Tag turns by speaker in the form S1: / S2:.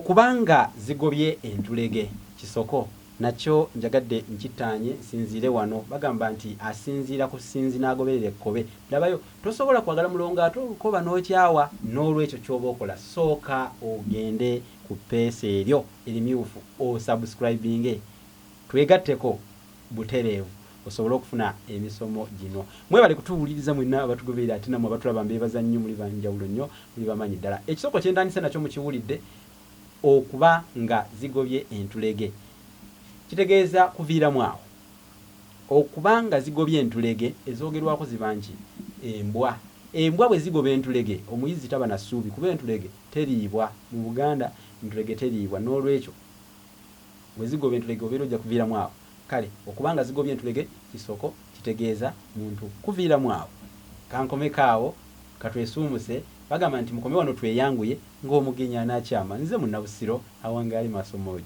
S1: Okuba nga zigobye entulege kisoko nakyo njagadde nkittaanye nsinziire wano. Bagamba nti asinziira ku ssinzi n'agoberera ekkobe. Labayo, tosobola kwagala mulongo ate olukoba n'okyawa. N'olwekyo ky'oba okola sooka ogende ku ppeesa eryo erimyufu osubscribinge twegatteko butereevu osobole okufuna emisomo gino. Mwebale kutuwuliriza mwenna abatugoberera ate nammwe abatulaba mbeebaza nnyo muli ba njawulo nnyo, muli ba maanyi ddala. Ekisoko kye ntandise nakyo mukiwulidde, okuba nga zigobye entulege kitegeeza kuviiramu awo. Okuba nga zigobye entulege ezoogerwako ziba nki? Embwa. Embwa bwe zigoba entulege omuyizzi taba na ssuubi kuba entulege teriibwa. Mu Buganda entulege teriibwa noolwekyo bwe zigoba entulege obeera ojja kuviiramu awo. Kale okuba nga zigobye entulege kisoko kitegeeza muntu kuviiramu awo. Kankomeko awo katwesuumuse bagamba nti mukome wano tweyanguye ng'omugenyi anaakyama. Nze Munnabusiro awangaale Maasomoogi.